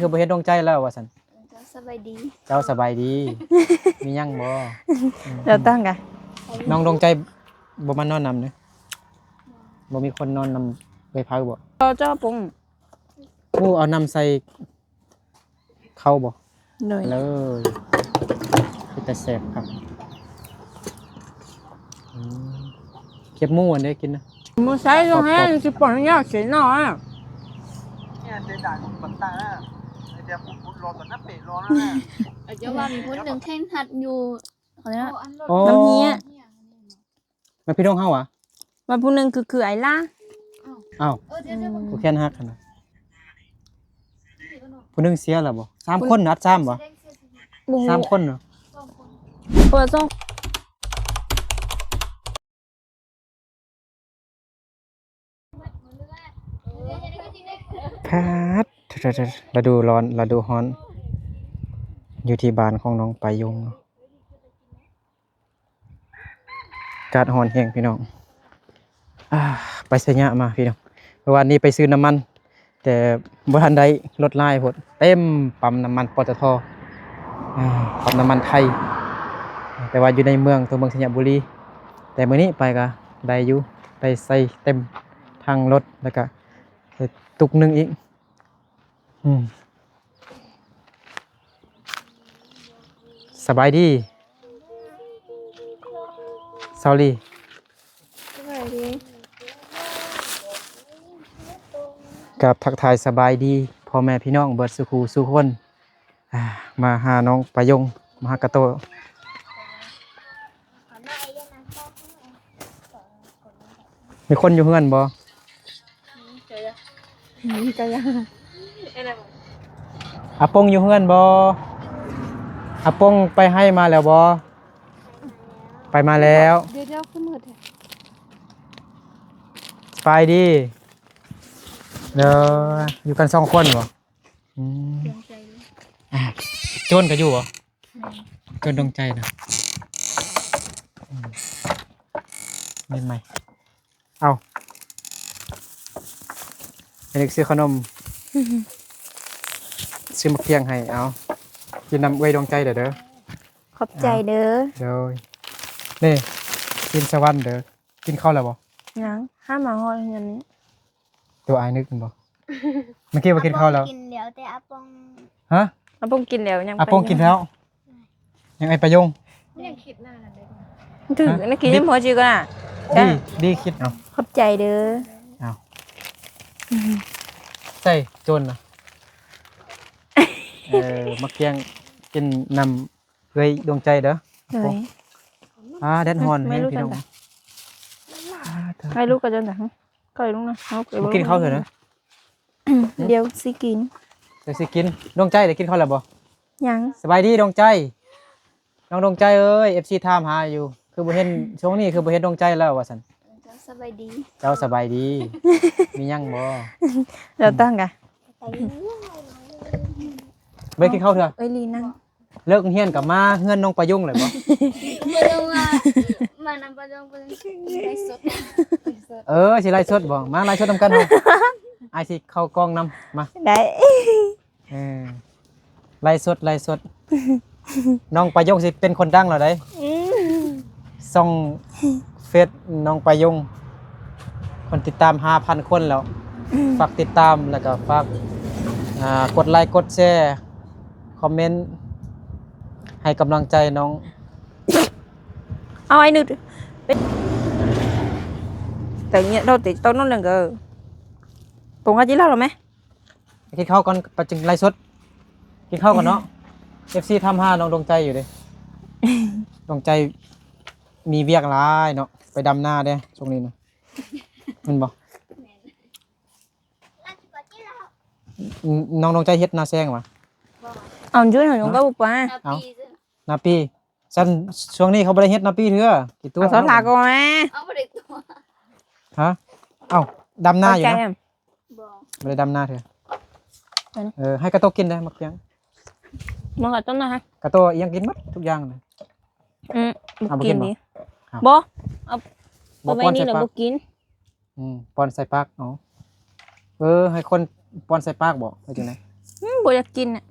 ຄືບໍ່ເຫັນດວງໃຈແລ້ວວ່າຊັ້ນ. ເຈົ້າສະບາຍດີ. ເຈົ້າສະບາຍດີ. ມີຫຍັງບໍ່? ອືມ ເຈົ້າຕັ້ງກະ ນ້ອງດວງໃຈບໍ່ມານອນນຳເດ້. ບໍ່ມີຄົນນອນນຳເອື້ອຍເພົາບໍ່? ເຈົ້າ ເຈົ້າປົງ. ໂອ້ ເອົານ້ຳໃສ່ ເຂົ້າບໍ່? ໂດຍ ເລີຍ ເປັນຕາແຊບຄັກ. ອືມ ເຄັບໝູອັນໃດກິນນະ? ໝູໃສ່ລົງໃຫ້ ກອບໆ ຊິປ້ອນຍາກຊິເນາະ. ເຈົ້າວ່າມີຜູ້ໜຶ່ງແຂ່ງຂັນຢູ່ ອໍ ນ້ຳເຮຍ ມາພີ່ນ້ອງເຮົາຫວາ? ມາພີ່ນ້ອງເຮົາຫວາ? ວ່າຜູ້ໜຶ່ງຄື ຄືໄອ້ລາ. ອ້າວ ເອີ ຜູ້ແຂນຫັກຫັ້ນນະ. ຜູ້ໜຶ່ງເສຍແລ້ວບໍ່? ສາມຄົນນະ ອັດສາມບໍ່? ບໍ່ຮູ້ ສາມຄົນເນາະ. ເປີດສອງ ປາດ ລະດູຮ້ອນ ລະດູຮ້ອນ ຢູ່ທີ່ບ້ານຂອງນ້ອງປາຍົງເນາະ. ອາກາດຮ້ອນແຮງພີ່ນ້ອງ. ອາ ໄປໄຊຍະມາພີ່ນ້ອງ. ເມື່ອວານນີ້ໄປຊື້ນ້ຳມັນ ແຕ່ບໍ່ທັນໄດ້ ລົດຫຼາຍໂພດ ເຕັມປ້ຳນ້ຳມັນ ປຕທ ອາ ປ້ຳນ້ຳມັນໄທ. ແຕ່ວ່າຢູ່ໃນເມືອງ ຕົວເມືອງໄຊຍະບູລີ. ແຕ່ມື້ນີ້ໄປກະໄດ້ຢູ່ ໄດ້ໃສ່ເຕັມຖັງລົດ ແລ້ວກະ ໄດ້ຕຸກໜຶ່ງອີກ. ອືມ ສະບາຍດີ ຊາວລີ. ສະບາຍດີ. ກາບທັກທາຍສະບາຍດີພໍ່ແມ່ພີ່ນ້ອງເບິດສູ່ຄູ່ສູ່ຄົນ. ອາ ມາຫານ້ອງປາຍົງ ມາຫາກາໂຕ. ມີຄົນຢູ່ເຮືອນບໍ່? ມີກະຍັງ. ອາປົງຢູ່ເຮືອນບໍ່? ອາປົງໄປໄຮ່ມາແລ້ວບໍ່? ໄປມາແລ້ວ. ດຽວໆ ຄືມືດແທ້. ສະບາຍດີ. ເດີ ຢູ່ກັນສອງຄົນບໍ່? ອືມ ດວງໃຈເດ້. ອາ ໂຈນກໍຢູ່ບໍ່? ແມ່ນ ໂຈນດວງໃຈນະ. ອືມ ເງິນໃໝ່ ເອົາ ໃຫ້ເດັກຊື້ຂະໜົມ ຊື້ໝາກພຽງໃຫ້. ເອົາ ກິນນຳເອື້ອຍດວງໃຈເດີ. ຂອບໃຈເດີ. ໂດຍ. ນີ້ ກິນສະຫວັນເດີ. ກິນເຂົ້າແລ້ວບໍ່? ຍັງ ຫາມາຮອດເຮືອນນີ້. ຕົວອ້າຍນຶກແມ່ນບໍ່? ເມື່ອກີ້ວ່າກິນເຂົ້າແລ້ວ. ອາປົງກິນແລ້ວ ແຕ່ອາປົງ ຮະ? ອາປົງກິນແລ້ວ ຍັງ ອາປົງກິນແລ້ວ ຍັງໄອ້ປາຍົງ ຍັງຄິດໜ້ານັ້ນເດ້. ຖືກ ຮະ? ນັກກິນຍັງພໍຈື່ກັນນະ. ດີ ດີຄິດເນາະ. ຂອບໃຈເດີ. ອ້າວ ໃສ່ໂຈນນະ. ເອີ ໝາກພຽງ ກິນນຳເອື້ອຍດວງໃຈເດີ. ໂດຍ. ອາ ແດດຮ້ອນແຮງພີ່ນ້ອງ. ໄວ້ລູກກັນ ໄວ້ລູກກັນ ກໍໄດ້ລູກນະ. ເຮົາ ມາກິນເຂົ້າເທື່ອນະ. ດຽວຊິກິນ ດຽວຊິກິນ. ດວງໃຈໄດ້ກິນເຂົ້າແລ້ວບໍ່? ຍັງ. ສະບາຍດີດວງໃຈ. ນ້ອງດວງໃຈເອີຍ ເອັບຊີຖາມຫາຢູ່ ຄືບໍ່ເຫັນ ຊ່ວງນີ້ຄືບໍ່ເຫັນດວງໃຈແລ້ວວ່າຊັ້ນ. ເຈົ້າສະບາຍດີ. ເຈົ້າສະບາຍດີ. ມີຫຍັງບໍ່? ເຈົ້າຕັ້ງກະ ບໍ່ໄດ້ກິນເຂົ້າເທື່ອ. ເອີຍ ລີນັ່ງ. ເລີກໂຮງຮຽນກໍມາເຮືອນນ້ອງປາຍົງເລີຍບໍ່? ປາຍົງວ່າ ມານຳປາຍົງ ປາຍົງໄລຟ໌ສົດ. ເອີ ຊິໄລຟ໌ສົດບໍ່? ມາໄລຟ໌ສົດນຳກັນເຮົາ. ອ້າຍຊິເຂົ້າກ້ອງນຳ ມາ. ໄດ້. ເອີ ໄລຟ໌ສົດ ໄລຟ໌ສົດ. ນ້ອງປາຍົງຊິເປັນຄົນດັງແລ້ວໃດ໋. ອືມ ຊ່ອງເຟສນ້ອງປາຍົງ ຄົນຕິດຕາມຫ້າພັນຄົນແລ້ວ. ອືມ ຝາກຕິດຕາມ ແລ້ວກໍຝາກ ອ່າ ກົດໄລ ກົດແຊ ຄອມເມັນ ໃຫ້ກຳລັງໃຈນ້ອງ. ເອົາ ໄອ້ໜຶດ ແຕ່ເນຍ ເຮົາຕິດຕໍ່ນັ້ນເລີຍເດີ. ປົງກະຈິລາວແລ້ວແມ? ກິນເຂົ້າກ່ອນ ປະຈຶ່ງໄລຟ໌ສົດ. ກິນເຂົ້າກ່ອນເນາະ. ເອັບຊີຖາມຫານ້ອງດວງໃຈຢູ່ເດ້. ດວງໃຈມີວຽກຫຼາຍເນາະ ໄປດຳນາເດ້ຊ່ວງນີ້ນະ. ແມ່ນບໍ່? ແມ່ນ. ນ້ອງດວງໃຈເຮັດນາແຊງຫວາ? ບໍ່. ເອົາ ຢູ່ໃນ ເນາະ ກໍບໍ່ໄປ. ເອົາ ນາປີ. ຊັ້ນຊ່ວງນີ້ເຂົາບໍ່ໄດ້ເຮັດນາປີເທື່ອ. ກິນຕົວ ເອົາ ເອົາ ເອົາບໍ່ໄດ້ຕົວະ. ຮະ? ເອົ້າ ດຳນາຢູ່ນະ? ບໍ່ ບໍ່ໄດ້ດຳນາເທື່ອ. ເອີ ໃຫ້ກາໂຕະກິນໄດ້ໝາກພຽງ. ບໍ່ ກາໂຕະນະ ກາໂຕະອີ່ຫຍັງກິນໝົດທຸກຢ່າງນະ. ອືມ ບໍ່ກິນ ບໍ່ກິນບໍ່? ບໍ່ ເອົາ ບໍ່ ເອົາໄວ້ນີ້ລະ ບໍ່ກິນ. ອືມ ປ້ອນໃສ່ປາກ. ເອົາ ເອີ ໃຫ້ຄົນປ້ອນໃສ່ປາກບໍ່ ເຮັດຈັ່ງໃດ? ອືມ ບໍ່ຢາກກິນນະ.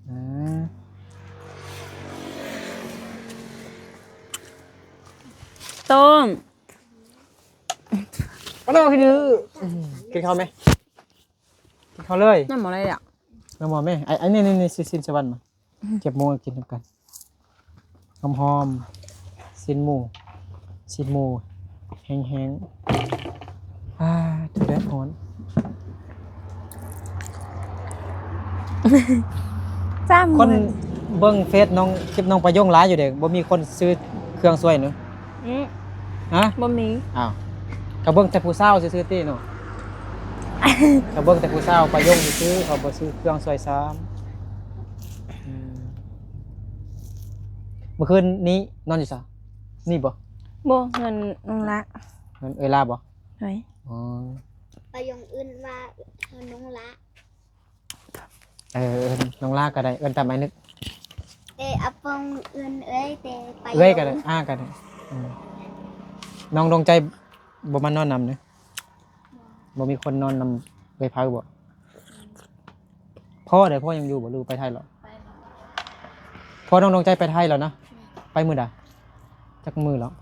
ເອີ ຕົ້ມ ມາເດີ ກິນເຂົ້າແມ ກິນເຂົ້າເລີຍ. ນ້ຳໝໍ້ໄດ້ລະ ນ້ຳໝໍ້ແມ. ໄອ້ ໄອ້ ນີ້ ນີ້ ຊີ້ນສະຫວັນມາ ເກັບໝູກິນນຳກັນ. ຫອມໆ ຊີ້ນໝູ ຊີ້ນໝູແຫ້ງໆ. ອາ ແດດຮ້ອນ. ສາມ ຄົນເບິ່ງເຟສນ້ອງ ຄລິບນ້ອງປາຍົງຫຼາຍຢູ່ເດ້ ບໍ່ມີຄົນຊື້ເຄື່ອງຊ່ວຍເນາະ. ອືມ ຮະ ບໍ່ມີ. ອ້າວ ກະເບິ່ງແຕ່ຜູ້ສາວຊື່ໆຕິເນາະ. ກະເບິ່ງແຕ່ຜູ້ສາວປາຍົງຊື່ໆ ເຂົາບໍ່ຊື້ເຄື່ອງຊ່ວຍຊ້ຳ. ອືມ ເມື່ອຄືນນີ້ນອນຢູ່ໃສ? ນີ້ບໍ່? ບໍ່ ເຮືອນນ້ອງລະ. ເຮືອນເອື້ອຍລາບໍ່? ໂດຍ. ອໍ ປາຍົງເອີ້ນວ່າເຮືອນນ້ອງລະ. ເອີ ເອີ້ນນ້ອງລາກໍໄດ້ ເອີ້ນຕາມອ້າຍນຶກ. ເອີ ອາປົງເອີ້ນເອື້ອຍ ແຕ່ປາຍົງ ເອື້ອຍກໍໄດ້ ອາກໍໄດ້. ອືມ ນ້ອງດວງໃຈບໍ່ມານອນນຳເດ້? ບໍ່ມີຄົນນອນນຳເອື້ອຍເພົາບໍ່? ພໍ່ເດ້ ພໍ່ຍັງຢູ່ບໍ່ ຫຼືໄປໄທແລ້ວ? ໄປແລ້ວ. ພໍ່ນ້ອງດວງໃຈໄປໄທແລ້ວນະ? ແມ່ນ. ໄປມື້ໃດ? ຈັກມື້ແລ້ວ?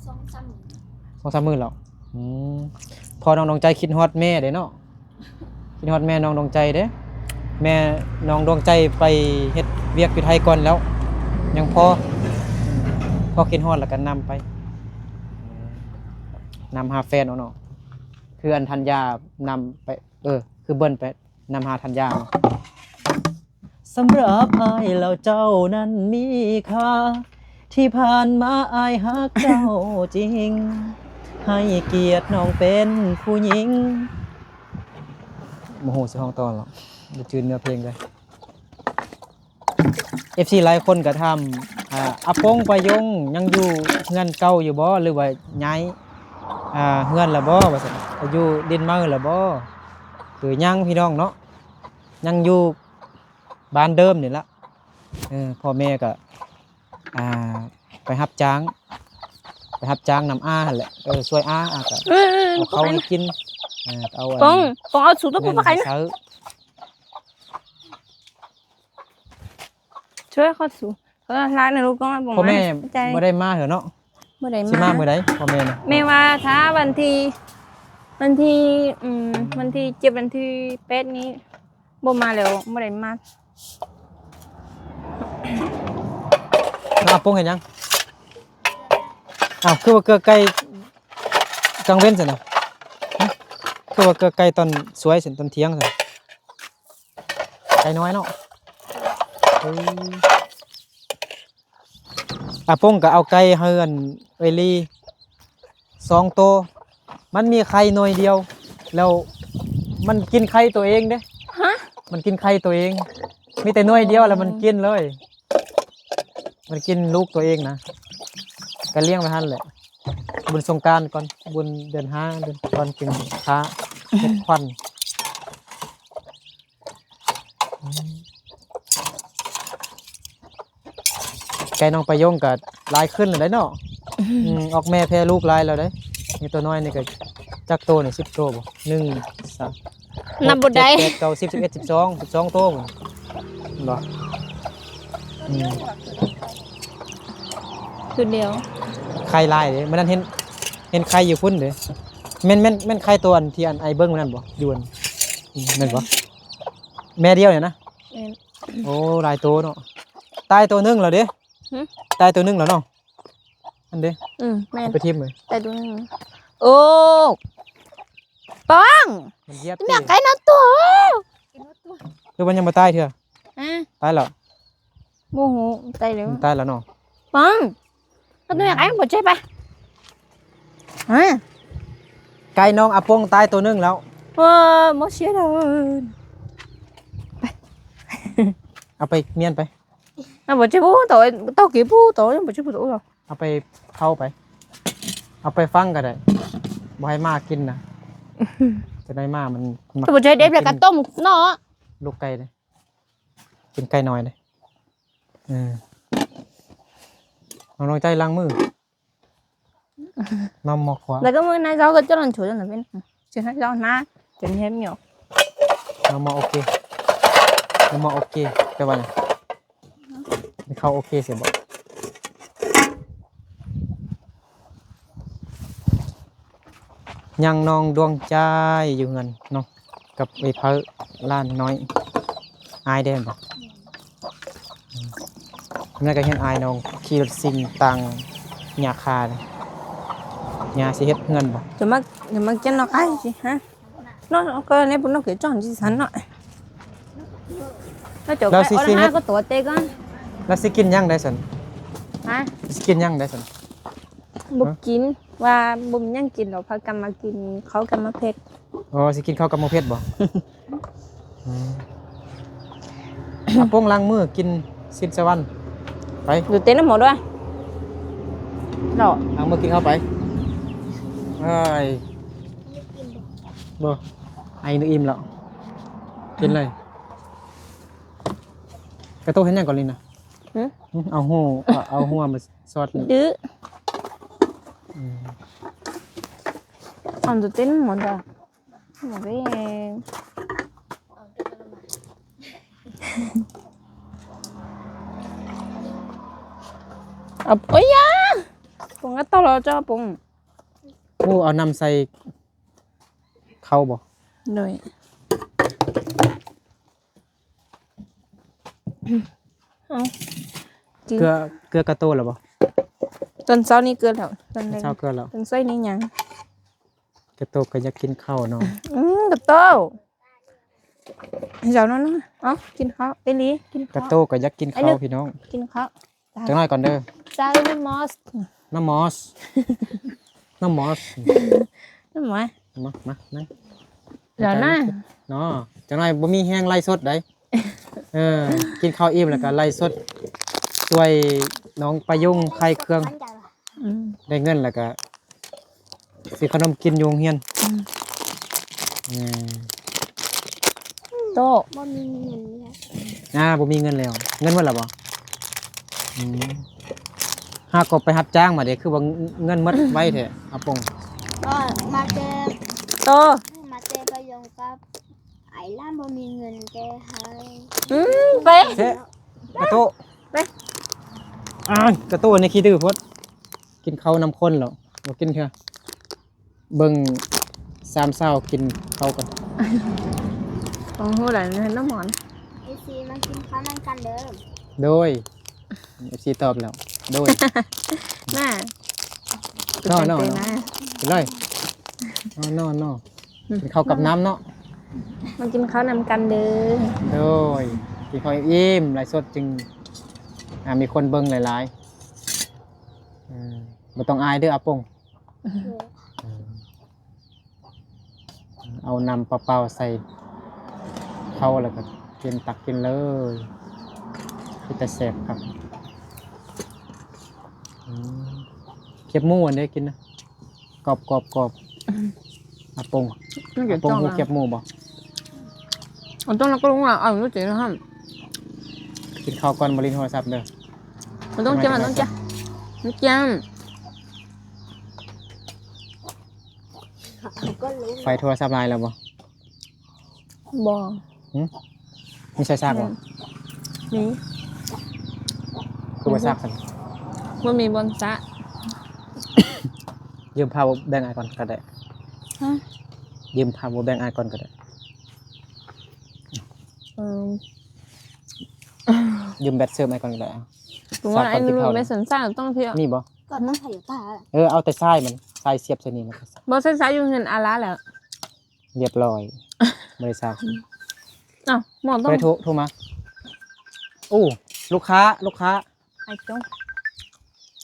ສອງສາມມື້ ສອງສາມມື້ແລ້ວ. ອືມ ພໍ່ນ້ອງດວງໃຈຄິດຮອດແມ່ເດ້ເນາະ ຄິດຮອດແມ່ນ້ອງດວງໃຈເດ້. ແມ່ນ້ອງດວງໃຈໄປເຮັດວຽກຢູ່ໄທກ່ອນແລ້ວ ຍັງພໍ່ ພໍ່ຄິດຮອດແລ້ວກໍນຳໄປ ນຳຫາແຟນເນາະ ຄືອັນທັນຍານຳໄປ ເອີ ຄືເບິ່ນໄປ ນຳຫາທັນຍາ. ສຳລັບອ້າຍແລ້ວເຈົ້ານັ້ນມີຄ່າ ທີ່ຜ່ານມາອ້າຍຮັກເຈົ້າຈິງ ໃຫ້ກຽດນ້ອງເປັນຜູ້ຍິງ. ບໍ່ຮູ້ຊິຮ້ອງຕໍ່ແລ້ວ ບໍ່ຈື່ເນື້ອເພງເລີຍ. ເອັຟຊີຫຼາຍຄົນກໍຖາມ ອາ ອາປົງປາຍົງຍັງຢູ່ເຮືອນເກົ່າຢູ່ບໍ່ ຫຼືວ່າຍ້າຍ ອາ ເຮືອນແລ້ວບໍ່ ວ່າຊັ້ນ ໄປຢູ່ດິນໃໝ່ແລ້ວບໍ່? ຄືຍັງພີ່ນ້ອງເນາະ ຍັງຢູ່ບ້ານເດີມນີ້ລະ. ເອີ ພໍ່ແມ່ກໍ ອາ ໄປຮັບຈ້າງ ໄປຮັບຈ້າງນຳອາຫັ້ນແຫຼະ ເອີ ຊ່ວຍອາ ອາກໍ ເອີ ເອີ ເອົາເຂົ້າໃຫ້ກິນ ເອີ ເອົາອັນ ປອງ ປອງເອົາສູດມາ ເງິນໃຫ້ໃຊ້. ຊ່ວຍເຂົາສູ ເອີ ຫຼາຍນະລູກ ປອງ ປອງ ພໍ່ແມ່ ໃຈ ບໍ່ໄດ້ມາເທື່ອເນາະ. ບໍ່ໄດ້ມາ ຊິມາມື້ໃດພໍ່ແມ່ນະ? ແມ່ວ່າຖ້າວັນທີ ວັນທີ ອືມ ວັນທີເຈັດ ວັນທີແປດນີ້ບໍ່ມາແລ້ວ ບໍ່ໄດ້ມາ. ອາປົງເຮັດຫຍັງ? ອ້າວ ຄືວ່າເກືອໄກ່ກາງເວັນຊັ້ນນະ? ຄືວ່າເກືອໄກ່ຕອນສວຍຊັ້ນ ຕອນທ່ຽງຊັ້ນ? ໄກ່ນ້ອຍເນາະ. ເອີ ອາປົງກໍເອົາໄກ່ໃຫ້ອັນເອື້ອຍລີສອງໂຕ ມັນມີໄຂ່ໜ່ວຍດຽວ ແລ້ວມັນກິນໄຂ່ໂຕເອງເດ້. ຮະ? ມັນກິນໄຂ່ໂຕເອງ ມີແຕ່ໜ່ວຍດຽວ ແລ້ວມັນກິນເລີຍ ມັນກິນລູກໂຕເອງນະ ກໍລ້ຽງໄວ້ຫັ້ນແຫຼະ ບຸນສົງການກ່ອນ ບຸນເດືອນຫ້າ ເດືອນກ່ອນຈຶ່ງຂ້າເຮັດຂວັນ. ໄກ່ນ້ອງປາຍົງກໍຫຼາຍຂຶ້ນແລ້ວເນາະ. ອືມ ອອກແມ່ແຜ່ລູກຫຼາຍແລ້ວເດ້. ນີ້ຕົວນ້ອຍນີ້ກໍຈັກໂຕນີ້ ສິບໂຕບໍ່? ໜຶ່ງ ສອງ ນັບບໍ່ໄດ້ ຫົກ ເຈັດ ແປດ ເກົ້າ ສິບ ສິບເອັດ ສິບສອງ ສິບສອງໂຕພຸ້ນບໍ່? ອືມ ໂຕດຽວ ໄຂ່ຫຼາຍເດ້. ມື້ນັ້ນເຫັນ ເຫັນໄຂ່ຢູ່ພຸ້ນເດ້. ແມ່ນ ແມ່ນ ແມ່ນໄຂ່ຕົວອັນທີ່ອັນອ້າຍເບິ່ງມື້ນັ້ນບໍ່? ຢູ່ອັນ ອືມ ແມ່ນບໍ່? ແມ່ດຽວນີ້ນະ? ແມ່ນ. ໂອ້ ຫຼາຍໂຕເນາະ. ຕາຍໂຕໜຶ່ງແລ້ວເດ້. ຫຶ? ຕາຍໂຕໜຶ່ງແລ້ວເນາະ. ອັນເດ້. ອືມ ແມ່ນ ເອົາໄປຖິ້ມເລີຍ. ຕາຍໂຕໜຶ່ງ. ໂອ້ ປອງ ມັນຢຽບຕິ ແມ່ໄກ່ນອນຕົວ ຫຼືວ່າຍັງບໍ່ຕາຍເທື່ອ? ອືມ ຕາຍແລ້ວ. ບໍ່ຮູ້ ຕາຍແລ້ວ ມັນຕາຍແລ້ວເນາະ. ປອງ ເອົາຕົວໃຫຍ່ໄກ່ບໍ່ເຈັບປະ? ຮະ? ໄກ່ນ້ອງອາປົງຕາຍໂຕໜຶ່ງແລ້ວ. ເອີ ບໍ່ເສຍດອກ. ໄປ ເອົາໄປມ້ຽນໄປ. ອາ ບໍ່ເຈັບບໍ່ ໂຕ ໂຕກີ້ຜູ້ໂຕ ຍັງບໍ່ເຈັບຜູ້ໂຕ. ເອົາໄປເຜົາໄປ ເອົາໄປຝັງກໍໄດ້ ບໍ່ໃຫ້ໝາກິນນະ. ຈະໄດ້ໝາມັນມັກ ບໍ່ໃຫ້ເດັບແລ້ວກໍຕົ້ມເນາະ ລູກໄກ່ເດ້. ເປັນໄກ່ນ້ອຍເດ້. ເອີ ນ້ອງດວງໃຈລ້າງມື ນ້ຳໝໍ້ຂວາ ແລ້ວກໍມື້ໜ້າເຈົ້າກໍຈະນອນໂຊນນັ້ນເປັນ ຊິໃຫ້ເຈົ້ານະ. ຈົນເຮັດຫຍັງ? ນ້ຳມອກໂອເຄ ນ້ຳມອກໂອເຄ ແປວ່າຫຍັງ? ເຂົ້າໂອເຄຊິບໍ? ຍັງນ້ອງດວງໃຈຢູ່ເຮືອນເນາະ ກັບໄອ້ເພີ້ຫຼານນ້ອຍ ອາຍເດ້ແມ່ນບໍ່? ອືມ ແມ່ກໍຍັງອາຍນ້ອງຂີ່ລົດຊິງຕ່າງຫຍ້າຄາເດ້ ຍ່າຊິເຮັດເຮືອນບໍ່? ຈະມາ ຈະມາກິນນອກອ້າຍຊິ ຮະ? ເນາະ ກໍໃນບຸນນອກເຂດຈ້ອນທີ່ສັນເນາະ ແລ້ວເຈົ້າ ແລ້ວຊິ ກໍ ຊິເຮັດ ກໍຕົວເຕະກ່ອນ ແລ້ວຊິກິນຫຍັງໄດ້ຊັ້ນ? ຮະ? ຊິກິນຫຍັງໄດ້ຊັ້ນ? ບໍ່ ຮະ? ກິນ ວ່າບໍ່ມີຫຍັງກິນດອກ ພາກັນມາກິນເຂົ້າກັບໝາກເຜັດ. ອໍ ຊິກິນເຂົ້າກັບໝາກເຜັດບໍ່? ອືມ ອາປົງລ້າງມືກິນຊີ້ນສະຫວັນ ໄປ ຢູ່ເຕັນນຳໝໍດ້ວຍ ເນາະ ລ້າງມືກິນເຂົ້າໄປ. ເອີຍ ບໍ່ ໄອນກອີ່ມແລ້ວ ກິນເລີຍ. ກະໂຕເຮັດຫຍັງກ່ອນນີ້ນະ? ຫຶ? ຫຶ ເອົາຫູ ເອົາຫົວມາສອດນີ້ ດື້ ອືມ ອອນຕົວເຕັ້ນໝົດວ່າ ໝົດເອງ ເອົາ ໂອ້ຍ ຢາ ປົງ ກະໂຕລະເຈົ້າ ປົງ. ໂອ້ ເອົານ້ຳໃສ່ ເຂົ້າບໍ່? ໂດຍ ເອົາ ເກືອ ເກືອກະໂຕແລ້ວບໍ່? ຕອນເຊົ້ານີ້ເກືອແລ້ວ ຕອນແລງ ເຊົ້າເກືອແລ້ວ ຕອນສວຍນີ້ຍັງ. ກະໂຕກໍຢາກກິນເຂົ້າເນາະ. ອືມ ກະໂຕ ເຈົ້ານັ້ນນະ ເອົາ ກິນເຂົ້າ ເອລີ ກິນເຂົ້າ. ກະໂຕກໍຢາກກິນເຂົ້າ ພີ່ນ້ອງ ກິນເຂົ້າ. ຈັກໜ້ອຍກ່ອນເດີ ເຈົ້າ ນ້ຳມອສ ນ້ຳມອສ ນ້ຳມອສ ນ້ຳມອສ ມາ ມາ ນັ່ງ ດຽວນະ ເນາະ ຈັກໜ້ອຍບໍ່ມີແຮງໄລຟ໌ສົດໃດ໋. ເອີ ກິນເຂົ້າອີ່ມແລ້ວກໍໄລຟ໌ສົດ ຊ່ວຍນ້ອງປະຍຸງຂາຍເຄື່ອງ ອືມ ໄດ້ເງິນແລ້ວກໍ ຊື້ຂະໜົມກິນຢູ່ໂຮງຮຽນ. ອືມ ອືມ ໂຕ ບໍ່ມີເງິນແລ້ວ ອ່າ ບໍ່ມີເງິນແລ້ວ ເງິນໝົດແລ້ວບໍ່? ອືມ ຫາກໍໄປຮັບຈ້າງມາເດ້ ຄືວ່າເງິນໝົດໄວແທ້ ອາປົງ. ກໍມາແຕ່ ໂຕ ມາແຕ່ໄປຢອງກັບ ໄອ້ຫຼານບໍ່ມີເງິນແຕ່ໃຫ້ ອືມ ໄປ ເຊ ກະໂຕ ໄປ ອ້າຍ ກະໂຕນີ້ຂີ້ດື້ໂພດ. ກິນເຂົ້ານຳຄົນແລ້ວ ບໍ່ກິນເທື່ອ. ເບິ່ງສາມສາວກິນເຂົ້າກັນ. ໂອ້ໂຫ ຫຼາຍເນາະ ນ້ຳໝອນ. ເອັຟຊີ ມາກິນເຂົ້ານຳກັນເດີ. ໂດຍ ເອັຟຊີຕອບແລ້ວ ໂດຍ ນະ ນອ ນອ ນອ ກິນເລີຍ ນອ ນອ ນອ ອືມ ກິນເຂົ້າກັບນ້ຳເນາະ ມາກິນເຂົ້ານຳກັນເດີ. ໂດຍ ກິນເຂົ້າອີ່ມໆ ໄລຟ໌ສົດຈຶ່ງ ອ່າ ມີຄົນເບິ່ງຫຼາຍໆ. ອືມ ບໍ່ຕ້ອງອາຍເດີອາປົງ. ເອີ ເອົານ້ຳເປົ່າໆໃສ່ເຂົ້າ ແລ້ວກໍກິນ ຕັກກິນເລີຍ ເປັນຕາແຊບຄັກ. ອືມ ແຄບໝູອັນໃດກິນນະ ກອບໆໆ. ອາປົງ ອາປົງຮູ້ແຄບໝູບໍ່? ອາຕົງລະກໍລົງລະ ເອົາຢູ່ເຕນະຫັ້ນ. ກິນເຂົ້າກ່ອນ ບໍ່ຫຼິ້ນໂທລະສັບເດີ. ບໍ່ຕ້ອງຈ້ຳ ບໍ່ຕ້ອງຈ້ຳ ບໍ່ຈ້ຳ. ໄຟໂທລະສັບລາຍແລ້ວບໍ່? ບໍ່. ຫຶ? ມີສາຍຊາກບໍ່? ອືມ ມີ. ຄືບໍ່ຊາກຊັ້ນ? ບໍ່ມີບ່ອນຊາກ. ຢືມພາວເວີແບັງອ້າຍກ່ອນກໍໄດ້. ຫະ? ຢືມພາວເວີແບັງອ້າຍກ່ອນກໍໄດ້. ເອີ ຢືມແບັດເສີມອ້າຍກ່ອນກໍໄດ້. ເອົາ ສາກກ່ອນ ກິນເຂົ້າ. ມີບໍ່? ເອີ ເອົາແຕ່ສາຍມັນ ສາຍສຽບໃສ່ນີ້. ບໍ່ ສາຍ ສາຍຢູ່ເຮືອນອາລາແລ້ວ. ລຽບຮ້ອຍ ບໍ່ໄດ້ຊາກ. ອ້າວ ໝໍຕ້ອງ ໂທ ໂທມາ. ໂອ້ ລູກຄ້າ ລູກຄ້າ. ໄອ້ຈົງ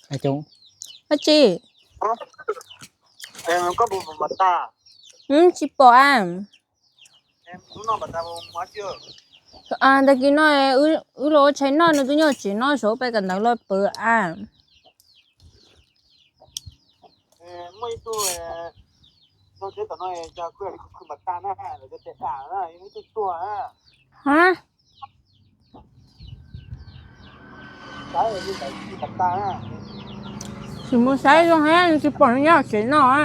ໄອ້ຈົງ ອາຈີ ເອີ ມັນກໍບໍ່ມາຕາ ອືມ ຊິປໍອາ ເອີ ມັນນອນບັດຕາບໍ່ມາເຈີ ອາ ຕະກີ້ນ້ອຍ ອື ອືໂລໃຊ້ນອນ ນະຕຸໂຍເຈນອນໂສໄປກັນຕັງລອດເປີອາ. ເອີ ເມື່ອຍຕົວ ເອີ ເຈົ້າເຈົ້າຕົວນ້ອຍ ເຈົ້າເພື່ອນຄືບັດຕາໜ້າ ແລ້ວກໍແຕະຕາໜ້າ ຍັງມີຕົວ ຮະ? ໃຊ້ ມີແຕ່ບັດຕາໜ້າ ຊິບໍ່ໃຊ້ ຕ້ອງໃຫ້ ຊິປ້ອນຍາເສຍໜ້ອຍ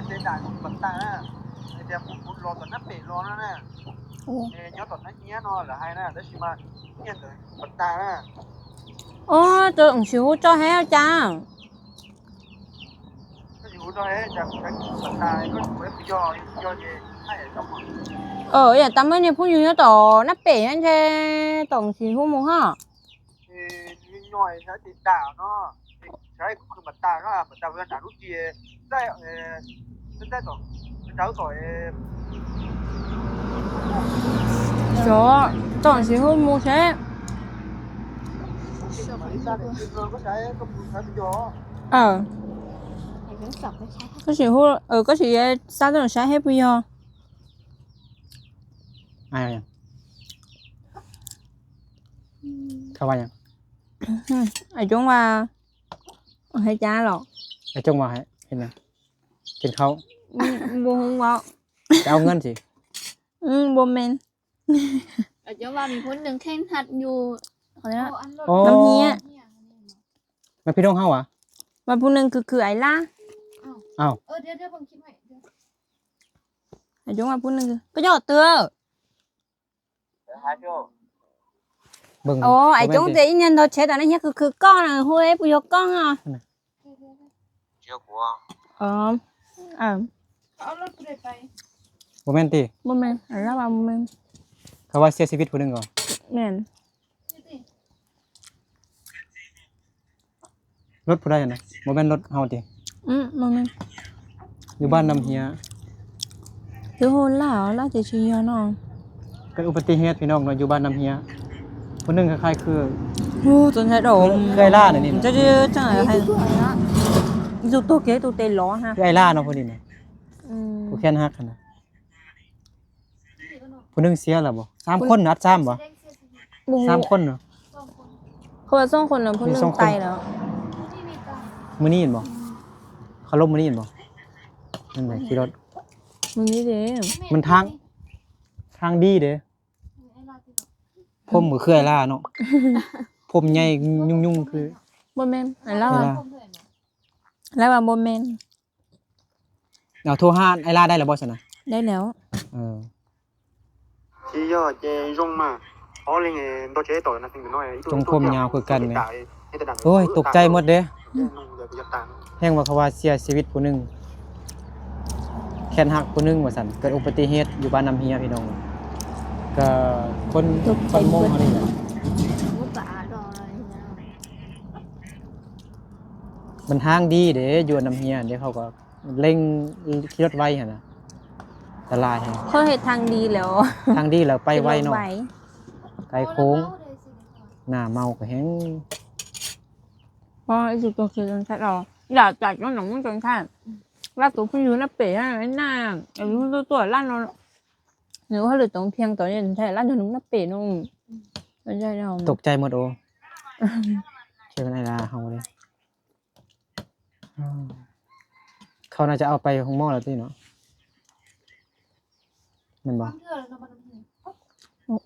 ແຕະຕາບັດຕາໜ້າ. ຈະພຸດລໍຕອນນັ້ນເປລໍນັ້ນນະ. ໂອ້ ເອ ຍໍຕອນນັ້ນເຮຍນໍລະໃຫ້ນະ ແຕ່ຊິມາຮຽນໂດຍບັນຕານະ. ໂອ້ ໂຕຊິຮູ້ເຈົ້າແຮງຈັງ. ເອີ ຢ່າຕາມເມື່ອນີ້ຜູ້ຢູ່ຍອດຕໍ່ນັບເປຍັງແທ້ ຕ້ອງຊິຮູ້ໝູ່ເຮົາ. ເອີ ນ້ອຍໆ ໃຊ້ຕິດດາວເນາະ ໃຊ້ຄືບັນຕາເນາະ ບັນຕາເວລາໜາລູກເຈ ໄດ້ ເອີ ໄດ້ຕໍ່ ເຈົ້າຕໍ່ ເອີ ຈອ ຕ້ອງຊິຮູ້ໝູ່ແທ້. ເອີ ກໍຊິຮູ້ ເອີ ກໍຊິໃຊ້ໃຫ້ຜູ້ຍອ ອາຍ ເຂົາວ່າຫຍັງ? ອາຈົງວ່າ ເຮັດຫຍັງຫຼອກ? ອາຈົງວ່າໃຫ້ເຮັດຫຍັງ? ກິນເຂົ້າ. ອືມ ບໍ່ຮູ້ເວົ້າ. ໄປເອົາເງິນຊິ. ອືມ ບໍ່ແມ່ນ. ອາຈົງວ່າມີຄົນໜຶ່ງແຂ່ງຮັດຢູ່ ເຂົາເອີ້ນວ່າ ໂອ້ ນ້ຳເຮຍ. ແມ່ນພີ່ນ້ອງເຮົາຫວາ? ວ່າຜູ້ໜຶ່ງຄື ຄືໄອລາ. ອ້າວ ເອີ ດຽວໆ ເບິ່ງຄລິບໃຫ້. ອາຈົງວ່າຜູ້ໜຶ່ງຄື ກະຍອດເຕີ. ເບິ່ງ ໂອ້ ໄອຈົງເຕອີ່ນຍັນໂດເຊັດອັນນັ້ນເຮຍ ຄື ຄືກ້ອງນະ ຮູ້ເດ້ ຜູ້ຍົກກ້ອງເນາະ. ອໍ ເອົາລົດຜູ້ໃດໄປ? ບໍ່ແມ່ນຕິ? ບໍ່ແມ່ນ ອັນລາວວ່າບໍ່ແມ່ນ. ເຂົາວ່າເສຍຊີວິດຜູ້ໜຶ່ງກໍ ແມ່ນ. ລົດຜູ້ໃດຫັ້ນນະ? ບໍ່ແມ່ນລົດເຮົາຕິ? ອືມ ບໍ່ແມ່ນ. ຢູ່ບ້ານນ້ຳເຮຍ ຄືໂຫດຫຼາຍ ຫຼາຍແຕ່ຊິເຮຍເນາະ. ເກີດອຸບັດຕິເຫດພີ່ນ້ອງເນາະ ຢູ່ບ້ານນ້ຳເຮຍ ຜູ້ໜຶ່ງຄ້າຍໆຄື ໂອ້ ຈົນໃຊ້ດອກ ຄືໄອລານີ້. ຈະ ຈະ ຈັ່ງໃດໃຫ້ ຢູ່ໂຕເກໂຕເຕລໍຮະ ຄືໄອລາເນາະ ຜູ້ນີ້ນະ. ອືມ ຜູ້ແຂນຫັກຫັ້ນນະ. ຜູ້ໜຶ່ງເສຍແລ້ວບໍ່? ສາມຄົນນະ ອັດສາມບໍ່? ບໍ່ຮູ້ ສາມຄົນເນາະ. ເຂົາວ່າສອງຄົນນະ ຜູ້ໜຶ່ງຕາຍແລ້ວ. ມື້ນີ້ແມ່ນບໍ່? ເຂົາລົມມື້ນີ້ແມ່ນບໍ່? ນັ້ນແຫຼະ ຂີ່ລົດ ມື້ນີ້ເດ້. ມັນທາງ ທາງດີເດ້. ຜົມກໍຄືໄອລາເນາະ ຜົມໃຫຍ່ຫຍຸ້ງໆ ຄື ບໍ່ແມ່ນ ອັນລາວວ່າ ລາວວ່າບໍ່ແມ່ນ. ເອົາ ໂທຫາໄອລາໄດ້ແລ້ວບໍ່ຊັ້ນນະ? ໄດ້ແລ້ວ. ເອີ ຈົ່ງຜົມຍາວຄືກັນແມ. ໂອ້ຍ ຕົກໃຈໝົດເດ້. ແຮງວ່າເຂົາວ່າເສຍຊີວິດຜູ້ໜຶ່ງ ແຂນຫັກຜູ້ໜຶ່ງວ່າຊັ້ນ. ເກີດອຸບັດຕິເຫດຢູ່ບ້ານນ້ຳເຮຍພີ່ນ້ອງ. ກະຄົນບ້ານໂມງເຮົານີ້ແຫຼະ. ມັນທາງດີເດ້ ຢູ່ນ້ຳເຮຍເດ້ ເຂົາກໍ ເລັ່ງຂີ່ລົດໄວຫັ້ນນະ ອັນຕະລາຍແຮງ. ເຂົາເຮັດທາງດີແລ້ວ ທາງດີແລ້ວໄປໄວເນາະ ໄກໂຄ້ງ. ໜ້າເມົາກໍແຮງ. ອໍ ອີສຸຕົວຄືຈັ່ງຊັ້ນເອົາ ຢ່າຈັດມັນໜອງມັນຈັ່ງຊັ້ນ. ລາວຕົວເພິ່ນຢູ່ນະເປຫັ້ນນະ ຢູ່ຕົວລ້ານເນາະ ຫຼືວ່າເຫຼືອຕົງພຽງຕົວນີ້ແທ້ ລ້ານຢູ່ນະເປເນາະ. ຕົກໃຈໝົດ. ໂອ້ ເຊື່ອໄອລາເຮົາເດ້. ເຂົາໜ້າຈະເອົາໄປໂຮງໝໍແລ້ວຕິເນາະ ແມ່ນບໍ່?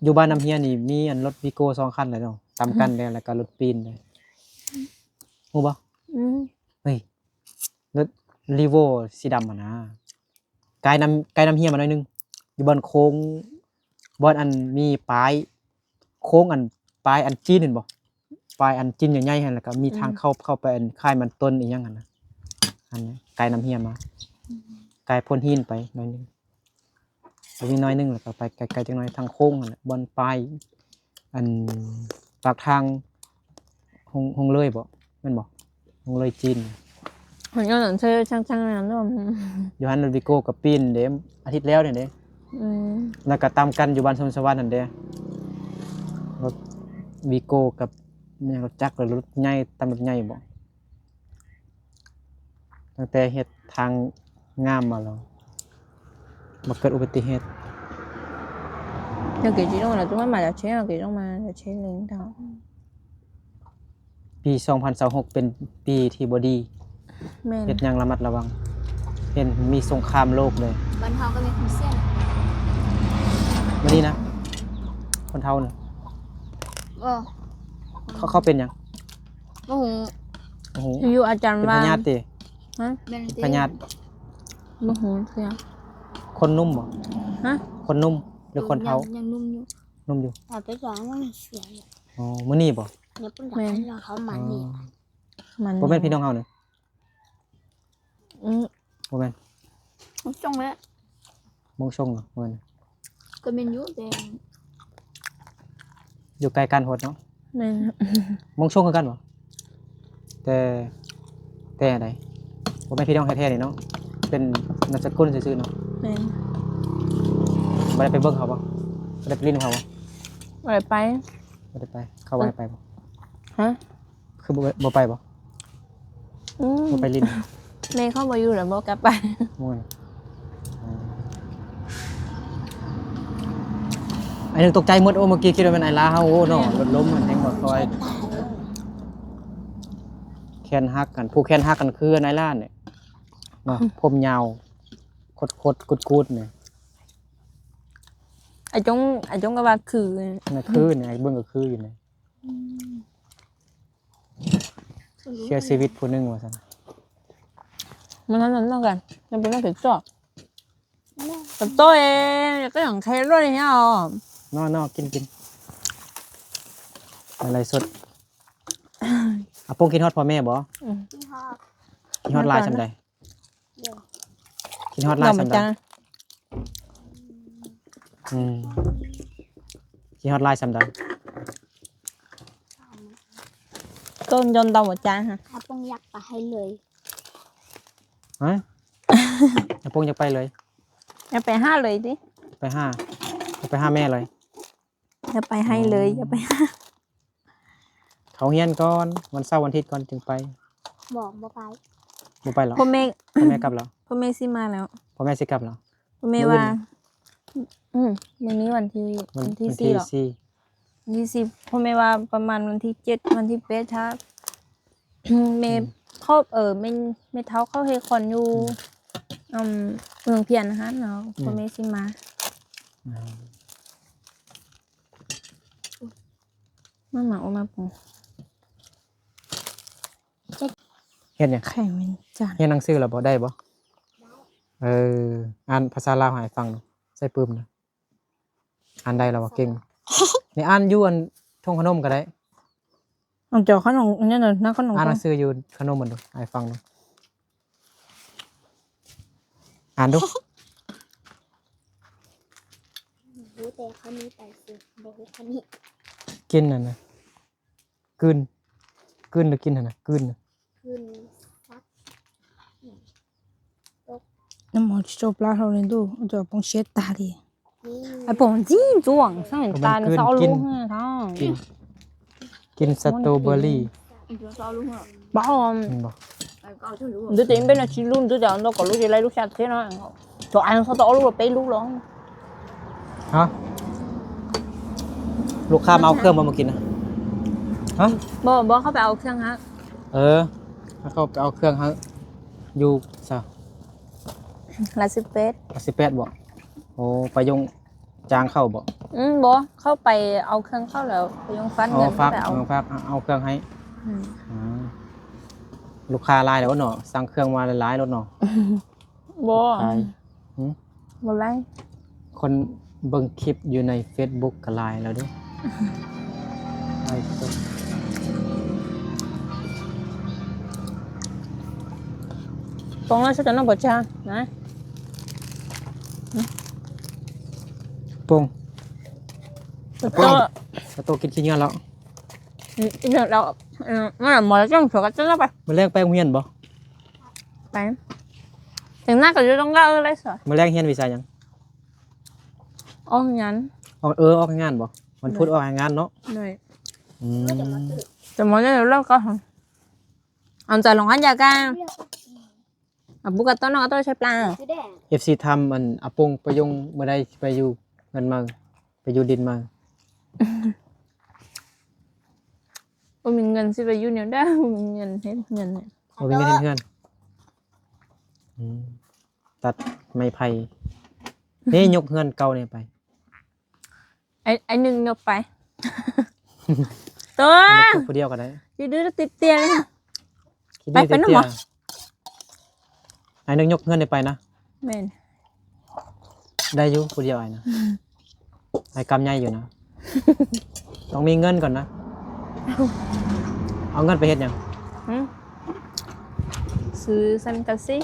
ຢູ່ບ້ານນ້ຳເຮຍນີ້ມີອັນລົດວີໂກ້ສອງຄັນແລ້ວເນາະ ຕຳກັນແລ້ວ ແລ້ວກໍລົດປີນເດ້ ຮູ້ບໍ່? ອືມ ເຮີ້ຍ ລົດຣີໂວ້ສີດຳຫັ້ນນະ ກາຍນ້ຳ ກາຍນ້ຳເຮຍມາໜ້ອຍໜຶ່ງ ຢູ່ບ່ອນໂຄ້ງ ບ່ອນອັນມີປ້າຍ ໂຄ້ງອັນ ປ້າຍອັນຈີນເຫັນບໍ່? ປ້າຍອັນຈີນໃຫຍ່ໆຫັ້ນ ແລ້ວກໍມີທາງເຂົ້າ ເຂົ້າໄປອັນຄ້າຍມັນຕົ້ນອີ່ຫຍັງຫັ້ນນະ ອັນກາຍນ້ຳເຮຍມາ ກາຍໂພນຫີນໄປໜ້ອຍໜຶ່ງ ໄປອີກໜ້ອຍໜຶ່ງ ແລ້ວກໍໄປໄກໆຈັກໜ້ອຍ ທາງໂຄ້ງຫັ້ນແຫຼະ ບ່ອນປ້າຍອັນປາກທາງ ຫົງ ຫົງເລີຍບໍ່ ແມ່ນບໍ່? ຫົງເລີຍຈີນ ເຫັນເຂົາໃສ່ຊ່າງໆນັ້ນເນາະ ຢູ່ຫັ້ນລົດວີໂກ້ກໍປີ້ນເດ້ ອາທິດແລ້ວນີ້ເດ້. ອືມ ແລ້ວກໍຕຳກັນຢູ່ບ້ານຊົມສະຫວັນຫັ້ນເດ້ ລົດວີໂກ້ກັບແມ່ນລົດຈັກ ຫຼືລົດໃຫຍ່ ຕຳລົດໃຫຍ່ບໍ່? ຕັ້ງແຕ່ເຮັດທາງງາມມາແລ້ວ ມາເກີດອຸບັດຕິເຫດ. ปีสองพันยี่สิบหก ເປັນປີທີ່ບໍ່ດີ ແມ່ນ ເຮັດຫຍັງລະມັດລະວັງ ເຫັນມີສົງຄາມໂລກເລີຍ. ບ້ານເຮົາກໍມີຄົນເສຍ ມື້ນີ້ນະ ຄົນເຖົ້ານະ ບໍ່ ເຂົາ ເຂົາເປັນຫຍັງ? ບໍ່ຮູ້ ບໍ່ຮູ້ ຢູ່ອາຈານວ່າ ເປັນພະຍາດຕິ? ຮະ? ເປັນພະຍາດ ບໍ່ຮູ້ຄືຫຍັງ. ຄົນໜຸ່ມບໍ່? ຮະ? ຄົນໜຸ່ມ ຫຼືຄົນເຖົ້າ? ຍັງ ຍັງໜຸ່ມຢູ່ ໜຸ່ມຢູ່. ແຕ່ໄປສອງມັນເສຍຢູ່. ອໍ ມື້ນີ້ບໍ່? ຍັງບໍ່ຢາກໃຫ້ເຮົາມານີ້. ອໍ ມັນ ບໍ່ແມ່ນພີ່ນ້ອງເຮົານີ້? ອືມ ບໍ່ແມ່ນ ມົງຊົງແຫຼະ. ມົງຊົງເນາະ ບໍ່ແມ່ນ? ກໍແມ່ນຢູ່ ແຕ່ຢູ່ໃກ້ກັນໂພດເນາະ. ແມ່ນ. ມົງຊົງຄືກັນບໍ່? ແຕ່ ແຕ່ໃດ? ບໍ່ແມ່ນພີ່ນ້ອງແທ້ໆນີ້ເນາະ ເປັນນາມສະກຸນຊື່ໆເນາະ. ແມ່ນ. ບໍ່ໄດ້ໄປເບິ່ງເຂົາບໍ່? ບໍ່ໄດ້ໄປຫຼິ້ນນຳເຂົາບໍ່? ບໍ່ໄດ້ໄປ. ບໍ່ໄດ້ໄປ. ເຂົາວ່າໃຫ້ໄປບໍ່? ຮະ? ຄືບໍ່ ບໍ່ໄປບໍ່? ອືມ ບໍ່ໄປຫຼິ້ນ. ແມ່ເຂົາບໍ່ຢູ່ແລ້ວບໍ່ກັບໄປ. ໂອ້ຍ ອາ ໄອ້ໜຶ່ງຕົກໃຈໝົດ. ໂອ້ ເມື່ອກີ້ຄິດວ່າແມ່ນອ້າຍລາເຮົາ. ໂອ້ເນາະ ລົດລົມມັນແຮງບໍ່ຊ່ອຍ. ແຂນຫັກກັນ ຜູ້ແຂນຫັກກັນຄືອ້າຍລານີ້ເນາະ. ອືມ ຜົມຍາວ ຄົດໆ ກຸດໆ ນີ້. ອ້າຍຈົງ ອ້າຍຈົງກໍວ່າຄື ນະ ຄືນີ້ ອ້າຍເບິ່ງກໍຄືຢູ່ນີ້. ອືມ ເສຍຊີວິດຜູ້ໜຶ່ງວ່າຊັ້ນ. ມັນນັ້ນນຳກັນ ມັນເປັນຮັບຜິດຊອບ. ໂຕເອງ ກໍຫຍັງແຄ່ໂລດນີ້ເນາະ. ເນາະໆ ກິນ ກິນ ໄລຟ໌ສົດ. ອາປົງຄິດຮອດພໍ່ແມ່ບໍ່? ອືມ ຄິດຮອດ. ຄິດຮອດຫຼາຍສ່ຳໃດ? ໂດຍ ຄິດຮອດຫຼາຍສ່ຳໃດ? ອືມ ຄິດຮອດຫຼາຍສ່ຳໃດ? ກໍຍ້ອນດອກໄມ້ຈັນຫັ້ນ. ອາປົງຢາກໄປໃຫ້ເລີຍ. ຮະ? ອາປົງຢາກໄປເລີຍ? ຢາກໄປຫາເລີຍຕິ? ໄປຫາ ໄປຫາແມ່ເລີຍ. ຢ່າໄປໃຫ້ເລີຍ ອືມ ຢ່າໄປຫາ. ເຂົ້າຮຽນກ່ອນ ວັນເສົາວັນອາທິດກ່ອນຈຶ່ງໄປ. ບໍ່ ບໍ່ໄປ. ບໍ່ໄປເຫລອ? ພໍ່ແມ່ ພໍ່ແມ່ກັບແລ້ວ? ພໍ່ແມ່ຊິມາແລ້ວ. ພໍ່ແມ່ຊິກັບແລ້ວ? ພໍ່ແມ່ວ່າ ມື້ອື່ນ ອືມ ມື້ນີ້ວັນທີ ວັນ ວັນທີ ວັນທີສີ່ເຫລອ? ສີ່ ວັນທີສີ່. ພໍ່ແມ່ວ່າປະມານວັນທີເຈັດ ວັນທີແປດ ຖ້າ ແມ່ ອືມ ເຂົາ ເອີ ແມ່ ແມ່ເຖົ້າເຂົາເຮັດຄອນຢູ່ ອືມ ອືມ ເມືອງພຽນຫັ້ນເນາະ. ອືມ ພໍ່ແມ່ຊິມາ. ອືມ ມາ ມາ ໂອ ມາປຸງ. ເຮັດຫຍັງ? ໄຂ່ແມງຈັນ. ຮຽນໜັງສືແລ້ວບໍ່? ໄດ້ບໍ່? ເອີ ອ່ານພາສາລາວໃຫ້ຟັງ ໃສ່ປຶ້ມນະ. ອ່ານໄດ້ແລ້ວບໍ່? ເກັ່ງ. ນີ້ອ່ານຢູ່ອັນທົ່ງຂະໜົມກໍໄດ້. ເອົາເຈົ້າຂະໜົມ ອັນນັ້ນນະ ຂະໜົມ ອ່ານໜັງສືຢູ່ຂະໜົມມັນດູ ໃຫ້ຟັງດູ. ອ່ານດູ. ຮູ້ແຕ່ຄຳນີ້ໄປຊິ ບໍ່ຮູ້ຄຳນີ້. ກິນນັ້ນນະ ກືນ ກືນຫຼືກິນຫັ້ນນະ ກືນນະ ກືນ ສັກ ອືມ ນ້ຳມັນຈະຈົບລາວເຮົາເລີຍດູ ຈະປົງເຊັດຕາດີ. ອືມ ອາປົງຈີນຈວງ ສັງຕານ ເອົາລູກເຮົາ ກິນ ກິນສະຕໍເບີຣີ. ບໍ່ ອືມ ບໍ່ ເດີ ເປັນອາຊີບລຸ້ນ ເດີ ເອົາລູກ ເອົາລູກຈະໄລ່ລູກຊາຍເທເນາະ. ໂຕອັນເຂົາຕ້ອງເອົາລູກໄປລູກຫຼອງ. ຮະ? ລູກຄ້າມາເອົາເຄື່ອງບໍ່ ມາກິນນະ? ຮະ? ບໍ່ ບໍ່ ເຂົາໄປເອົາເຄື່ອງໃຫ້. ເອີ ເຂົາໄປເອົາເຄື່ອງໃຫ້ ຢູ່ໃສ? ລາດສິບແປດ. ລາດສິບແປດບໍ່? ໂອ້ ໄປຍົງຈ້າງເຂົາບໍ່? ອືມ ບໍ່ ເຂົາໄປເອົາເຄື່ອງເຂົາແລ້ວ ໄປຍົງຝາກເງິນ. ອໍ ຝາກ ເຂົາໄປເອົາ ເອີ ຝາກເອົາເຄື່ອງໃຫ້. ອືມ ອືມ ລູກຄ້າຫຼາຍແລ້ວເນາະ ສັ່ງເຄື່ອງມາຫຼາຍໆໂລດເນາະ. ບໍ່ ຂາຍ ຫື? ບໍ່ຫຼາຍ. ຄົນເບິ່ງຄລິບຢູ່ໃນເຟສບຸກກໍຫຼາຍແລ້ວເດ້. ຫຼາຍຄົນ. ປອງລະຊະຕະນະບໍ່ຈານະ. ປອງ ຕະໂຕ ຕະໂຕກິນຂີ້ເຫຍື້ອແລ້ວ. ອືມ ອີກແລ້ວ ເອີ ມາໝໍແລ້ວຈັ່ງສວຍກັນເນາະໄປ. ມື້ແລງໄປໂຮງຮຽນບໍ່? ໄປ. ແຕ່ງໜ້າກໍຢູ່ຕົງເກົ່າເລີຍສະ. ມື້ແລງຮຽນວິຊາຫຍັງ? ອອກແຮງງານ. ອອກ ເອີ ອອກແຮງງານບໍ່? ວັນພຸດອອກແຮງງານເນາະ. ໂດຍ. ອືມ ແຕ່ໝໍແລ້ວກໍ ອາຈານລົງອັນຢາກາ ອາບຸກະຕອນອອກໂຕໃຊ້ປາ. ເອັຟຊີຖາມ ອັນ ອາປົງໄປຍົງມື້ໃດຊິໄປຢູ່ເຮືອນໃໝ່ ໄປຢູ່ດິນໃໝ່? ບໍ່ມີເງິນຊິໄປຢູ່ແນວໃດ ບໍ່ມີເງິນເຮັດເຮືອນ. ບໍ່ມີເງິນເຮັດເຮືອນ. ອືມ ຕັດໄມ້ໄຜ່ ເດ້ ຍົກເຮືອນເກົ່ານີ້ໄປ. ໄອ້ ໄອ້ໜຶ່ງຍົກໄປ. ໂຕ ຍົກຜູ້ດຽວກໍໄດ້. ຊິດື້ຕິດເຕຍເລີຍ. ໄປ ໄປນຳໝໍ. ໄອ້ໜຶ່ງຍົກເຮືອນນີ້ໄປນະ. ແມ່ນ. ໄດ້ຢູ່ຜູ້ດຽວອ້າຍນະ. ອ້າຍກຳໃຫຍ່ຢູ່ນະ. ຕ້ອງມີເງິນກ່ອນນະ. ເອົາເງິນໄປເຮັດຫຍັງ? ຫື? ຊື້ສັງກະສີ.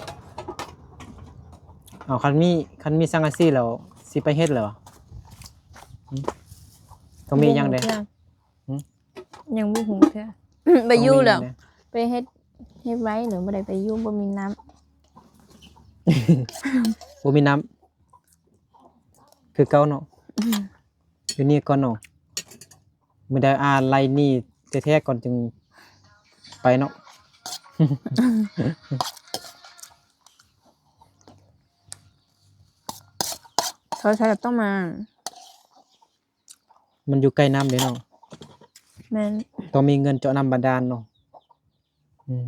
ເອົາ ຄັນມີ ຄັນມີສັງກະສີແລ້ວ ຊິໄປເຮັດແລ້ວຫວາ? ຫື? ຕ້ອງມີຫຍັງແດ່? ບໍ່ຮູ້ເທື່ອ. ຫື? ຍັງບໍ່ຮູ້ເທື່ອ. ໄປຢູ່ແລ້ວ ໄປເຮັດ ເຮັດໄວ້ ຫຼືບໍ່ໄດ້ໄປຢູ່ ບໍ່ມີນ້ຳ. ບໍ່ມີນ້ຳຄືເກົ່າເນາະ. ອືມ ຢູ່ນີ້ກ່ອນເນາະ. ມື້ໃດອາໄລ່ໜີ້ແທ້ໆກ່ອນຈຶ່ງໄປເນາະ. ເຂົາໃຊ້ກັບຕ້ອງມາ ມັນຢູ່ໃກ້ນ້ຳເດ້ເນາະ. ແມ່ນ. ຕ້ອງມີເງິນເຈາະນ້ຳບາດານເນາະ. ອືມ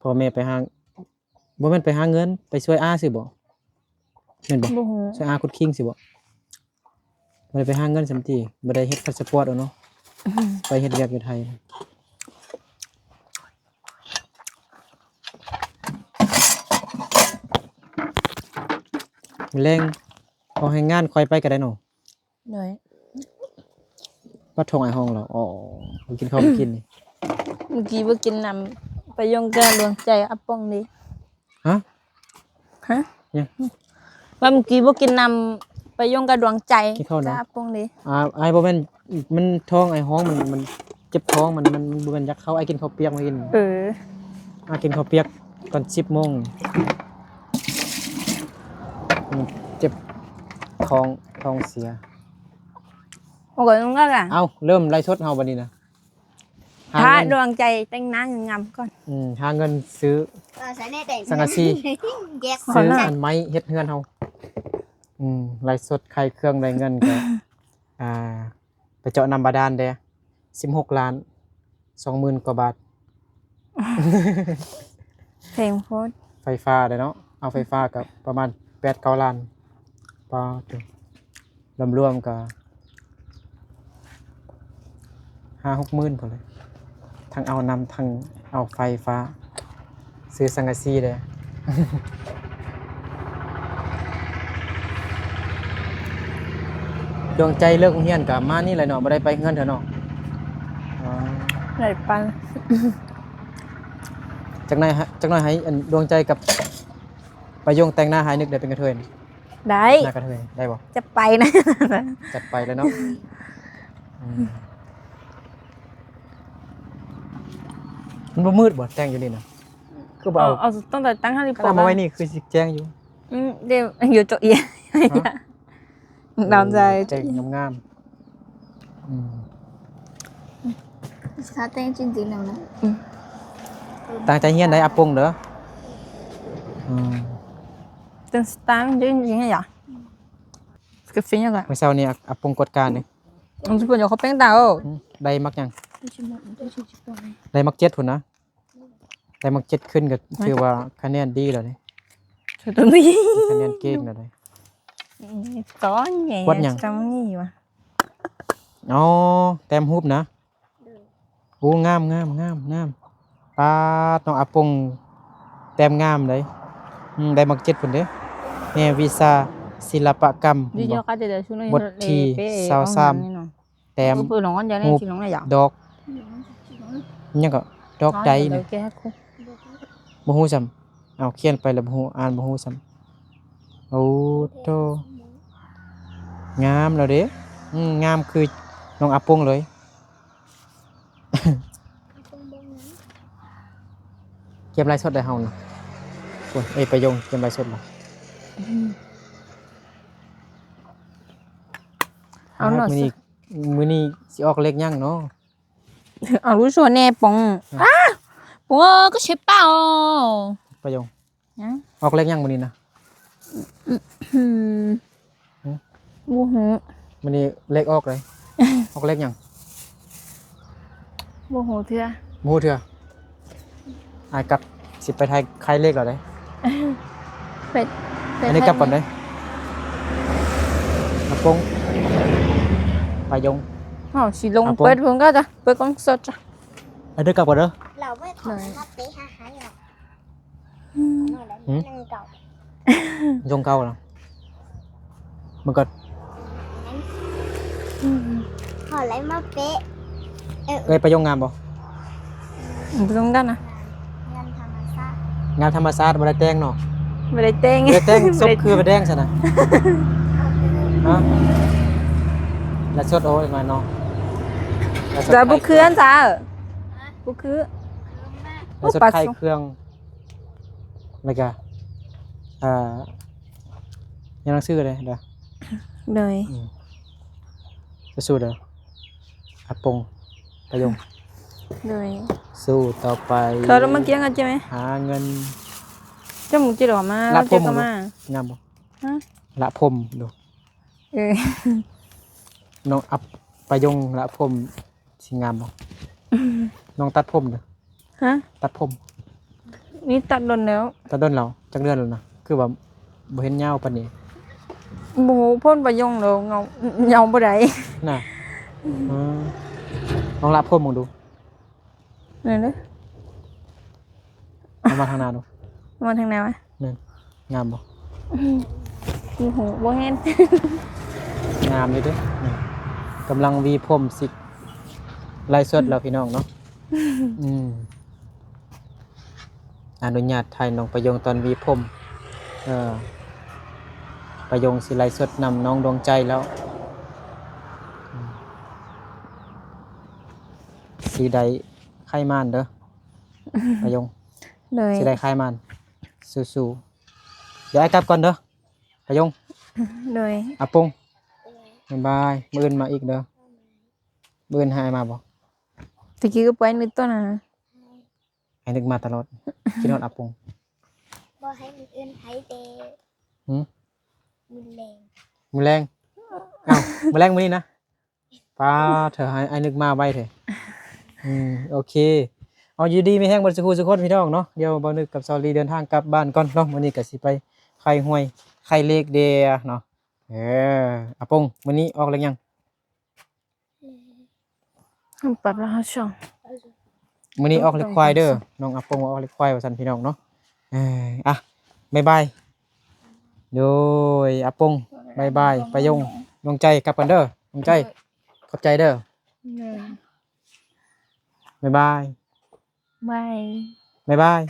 ພໍ່ແມ່ໄປຫາ ບໍ່ແມ່ນໄປຫາເງິນ ໄປຊ່ວຍອາຊື່ບໍ່? ແມ່ນບໍ່? ບໍ່ຮູ້. ຊ່ວຍອາຂຸດຄີງຊື່ບໍ່? ບໍ່ໄດ້ໄປຫາເງິນຊ້ຳຕິ ບໍ່ໄດ້ເຮັດພາສປອດເອົາເນາະ. ອືມ ໄປເຮັດວຽກຢູ່ໄທ. ມື້ແລງ ເອົາແຮງງານຂ້ອຍໄປກໍໄດ້ເນາະ. ໂດຍ. ປາດທ້ອງອ້າຍຫ້ອງແລ້ວ. ອໍ ກິນເຂົ້າກິນນີ້. ມື້ກີ້ບໍ່ກິນນ້ຳປາຍົງກະດວງໃຈອາປົງເດ້. ຮະ? ຮະ? ຫຍັງ? ວ່າມື້ກີ້ບໍ່ກິນນ້ຳປາຍົງກະດວງໃຈ ກິນເຂົ້ານະ ກະອາປົງເດ້. ອາ ອ້າຍບໍ່ແມ່ນ ມັນທ້ອງອ້າຍຮ້ອງ ມັນ ມັນເຈັບທ້ອງ ມັນ ມັນ ມັນບໍ່ແມ່ນຢາກເຂົ້າ. ອ້າຍກິນເຂົ້າປຽກມາກິນ. ເອີ ອ້າຍກິນເຂົ້າປຽກຕອນສິບໂມງ. ມັນເຈັບທ້ອງ ທ້ອງເສຍ. ໂອເຄ ນັ້ນກໍ ເອົ້າ ເລີ່ມໄລຟ໌ສົດເຮົາບັດນີ້ນະ. ຫາ ຖ້າ ເງິນ ດວງໃຈແຕ່ງໜ້າງາມໆກ່ອນ. ອືມ ຫາເງິນຊື້ ເອີ ສັງກະສີ ແຍກ ຊື້ອັນໄມ້ເຮັດເຮືອນເຮົາ. ອືມ ໄລຟ໌ສົດຂາຍເຄື່ອງໄດ້ເງິນກໍ ອ່າ ໄປເຈາະນ້ຳບາດານເດ້ ສິບຫົກລ້ານສອງໝື່ນກວ່າບາດ. ແພງໂພດ. ໄຟຟ້າເດ້ເນາະ ເອົາໄຟຟ້າກໍປະມານແປດເກົ້າລ້ານ. ປາດໂທ້ ລວມໆກໍຫ້າຫົກໝື່ນພຸ້ນແຫຼະ ທັງເອົານ້ຳ ທັງເອົາໄຟຟ້າ ຊື້ສັງກະສີເດ້. ດວງໃຈເລີກໂຮງຮຽນກໍມານີ້ແຫຼະເນາະ ບໍ່ໄດ້ໄປເຮືອນເທື່ອເນາະ. ອໍ ໄດ້ໄປ. ຈັກໜ້ອຍ ຈັກໜ້ອຍໃຫ້ອັນດວງໃຈກັບປາຍົງແຕ່ງໜ້າໃຫ້ ນຶກໄດ້ເປັນກະເທີຍ. ໄດ້ ໜ້າກະເທີຍໄດ້ບໍ່? ຈັດໄປນະ ຈັດໄປເລີຍເນາະ. ອືມ ມັນບໍ່ມືດບໍ່ ແຕ່ງຢູ່ນີ້ນະ? ຄືບໍ່ເອົາ ເອົາ ເອົາຕັ້ງແຕ່ຕັ້ງໃຫ້ດີກວ່າ ເອົາມາໄວ້ນີ້ຄືຊິແຈ້ງຢູ່. ອືມ ດຽວຢູ່ໂຕເອງ ຮະ? ຕາມໃຈ ເອີ ແຕ່ງງາມໆ. ອືມ ສາແຕ່ງຈິງໆນຳນະ. ອືມ ຕັ້ງໃຈຮຽນໄດ້ອາປົງເດີ. ອືມ ເປັນສະຕາງຈິງໆໃຫ້ຢາ ກາເຟຍະ. ມື້ເຊົ້ານີ້ອາ ອາປົງກວດການີ້. ອືມ ຊິເພິ່ນຢາກເຂົ້າແປ້ງຕາ. ອືມ ໄດ້ໝາກຫຍັງ? ໄດ້ໝາກເຈັດພຸ້ນນະ. ໄດ້ໝາກເຈັດຂຶ້ນກໍຖືວ່າຄະແນນດີແລ້ວເດ້. ຄະແນນເກັ່ງແລ້ວເດ້. ອືມ ຕອນໃຫຍ່ ກວດຫຍັງ? ຕອນນີ້ວ່າ ອໍ ແຕ້ມຮູບນະ. ໂອ້ ງາມ ງາມ ງາມ ງາມ. ປາດ ນ້ອງອາປົງແຕ້ມງາມເດ້. ອືມ ໄດ້ໝາກເຈັດພຸ້ນເດ້. ແມ່ວິຊາສິລະປະກຳ ເຫັນບໍ່? ບົດທີຊາວສາມ ແຕ້ມຮູບດອກ ຫຍັງກໍ ດອກໃດນີ້ ບໍ່ຮູ້ຊ້ຳ. ເອົາ ຂຽນໄປແລ້ວບໍ່ຮູ້ ອ່ານບໍ່ຮູ້ຊ້ຳ. ໂອ້ໂທ້ ງາມແລ້ວເດ້. ອືມ ງາມຄືນ້ອງອາປົງເລີຍ. ກຽມໄລຟ໌ສົດໄດ້ເຮົານະ. ໂອ້ຍ ເອີຍ ປາຍົງກຽມໄລຟ໌ສົດລະ. ອືມ ເອົາເນາະ ມື້ນີ້ ມື້ນີ້ຊິອອກເລກຫຍັງເນາະ? ເອົາລູກໂຊແດ່ປອງ. ອືມ ອ້າ ປອງເອີຍ ກໍເຊປາໂອ. ປາຍົງ ຫຍັງ? ອອກເລກຫຍັງມື້ນີ້ນະ? ອືມ ຫຶ? ບໍ່ຮູ້. ມື້ນີ້ເລກອອກເລີຍ. ອອກເລກຫຍັງ? ບໍ່ຮູ້ເທື່ອ. ບໍ່ຮູ້ເທື່ອ. ອ້າຍກັບ ຊິໄປຖ່າຍ ຂາຍເລກແລ້ວເດ້. ໄປ ໄປ ອັນນີ້ກັບກ່ອນເດ້. ອາປົງ ປາຍົງ ເຮົາຊິລົງ ອາປົງ ເປີດເພິ່ນກໍຈະ ເປີດກ້ອງສົດຈ້ະ. ອັນນີ້ກັບກ່ອນເດີ. ອືມ ຫຶ? ຫຍັງເກົ່າ? ຊົງເກົ່າລະ ມັນກໍ ອືມ ຂໍໄລ່ມາເປະ ເອີ ເອີຍ ປາຍົງງາມບໍ່? ບໍ່ຕ້ອງກັນນະ ງາມທຳມະຊາດ ງາມທຳມະຊາດ ບໍ່ໄດ້ແຕ່ງເນາະ ບໍ່ໄດ້ແຕ່ງ ບໍ່ໄດ້ແຕ່ງ ສົບຄືໄຟແດງຊັ້ນນະ ຮະ ລະສົດ ໂອ້ຍ ມາເນາະ ແຕ່ບໍ່ຄືອັນຊາ ບໍ່ຄື ລະສົດ ຂາຍເຄື່ອງ ແລ້ວກະ ອ່າ ຮຽນໜັງສືເດີ ເດີ ໂດຍ ອືມ ສູ້ໆເດີ ອາປົງ ປາຍົງ ໂດຍ ສູ້ຕໍ່ໄປ ເຂົາລະມາກຽງກັນໃຊ່ໄໝ ຫາເງິນ ຈະມຶງຈິດອອກມາ ລະຜົມ ລະເຈັບກໍມາ ງາມບໍ່? ຮະ ລະຜົມດູ ເອີ ນ້ອງອັບ ປາຍົງ ລະຜົມ ຊິງາມບໍ່? ນ້ອງຕັດຜົມເດີ ຮະ ຕັດຜົມ ນີ້ຕັດດົນແລ້ວ ຕັດດົນແລ້ວ ຈັກເດືອນແລ້ວນະ ຄືວ່າບໍ່ເຫັນຍາວປານນີ້? ບໍ່ຮູ້ ພົ້ນປາຍົງແລ້ວ ເຫງົາ ເຫງົາບໍ່ໄດ້ນະ ອືມ ລອງລະຜົມເບິ່ງດູ ນັ້ນເດີ ເອົາມາທາງໜ້າດູ ເອົາມາທາງໜ້າວະ ແມ່ນ ງາມບໍ່? ອືມ ບໍ່ຮູ້ ບໍ່ເຫັນ ງາມເລີຍເດ້ ນີ້ ກຳລັງຫວີຜົມ ຊິໄລຟ໌ສົດແລ້ວ ອືມ ພີ່ນ້ອງເນາະ ອືມ ອະນຸຍາດຖ່າຍນ້ອງປາຍົງຕອນຫວີຜົມ ເອີ ປາຍົງຊິໄລຟ໌ສົດນຳນ້ອງດວງໃຈແລ້ວ ອືມ ຊິໄດ້ໄຂ່ມານເດີ ປາຍົງ ໂດຍ ຊິໄດ້ໄຂ່ມານ ສູ້ໆ ດຽວອ້າຍກັບກ່ອນເດີ ປາຍົງ ໂດຍ ອາປົງ ບາຍບາຍ ມື້ອື່ນມາອີກເດີ ມື້ອື່ນໃຫ້ອ້າຍມາບໍ່? ຕະກີ້ກໍໄປນຶກຕອນນັ້ນ ໃຫ້ນຶກມາຕະຫຼອດ ຄິດຮອດອາປົງ ບໍ່ໃຫ້ມື້ອື່ນໃຫ້ແຕ່ ຫື ມື້ແລງ ມື້ແລງ ອ້າວ ມື້ແລງມື້ນີ້ນະ ປາດເທີ ອ້າຍ ອ້າຍນຶກມາໄວແທ້ ອືມ ໂອເຄ ເອົາ ຢູ່ດີມີແຮງເບິດສູ່ຄູ່ສູ່ຄົນ ພີ່ນ້ອງເນາະ ດຽວບ່າວນຶກກັບສາວລີເດີນທາງກັບບ້ານກ່ອນເນາະ ມື້ນີ້ກໍຊິໄປໄຂຫວຍໄຂເລກແດ່ເນາະ ເອີ ອາປົງ ມື້ນີ້ອອກເລກຫຍັງ? ປັບລະເຮົາຊ່ອງ ມື້ນີ້ອອກເລກຄວາຍເດີ ນ້ອງອາປົງວ່າອອກເລກຄວາຍວ່າຊັ້ນ ພີ່ນ້ອງເນາະ ເອີ ອ່ະ ບາຍບາຍ ໂດຍ ອາປົງ ບາຍບາຍ ປາຍົງ ດວງໃຈ ກັບກັນເດີ ດວງໃຈ ຂອບໃຈເດີ ບາຍບາຍ ບາຍ ບາຍບາຍ.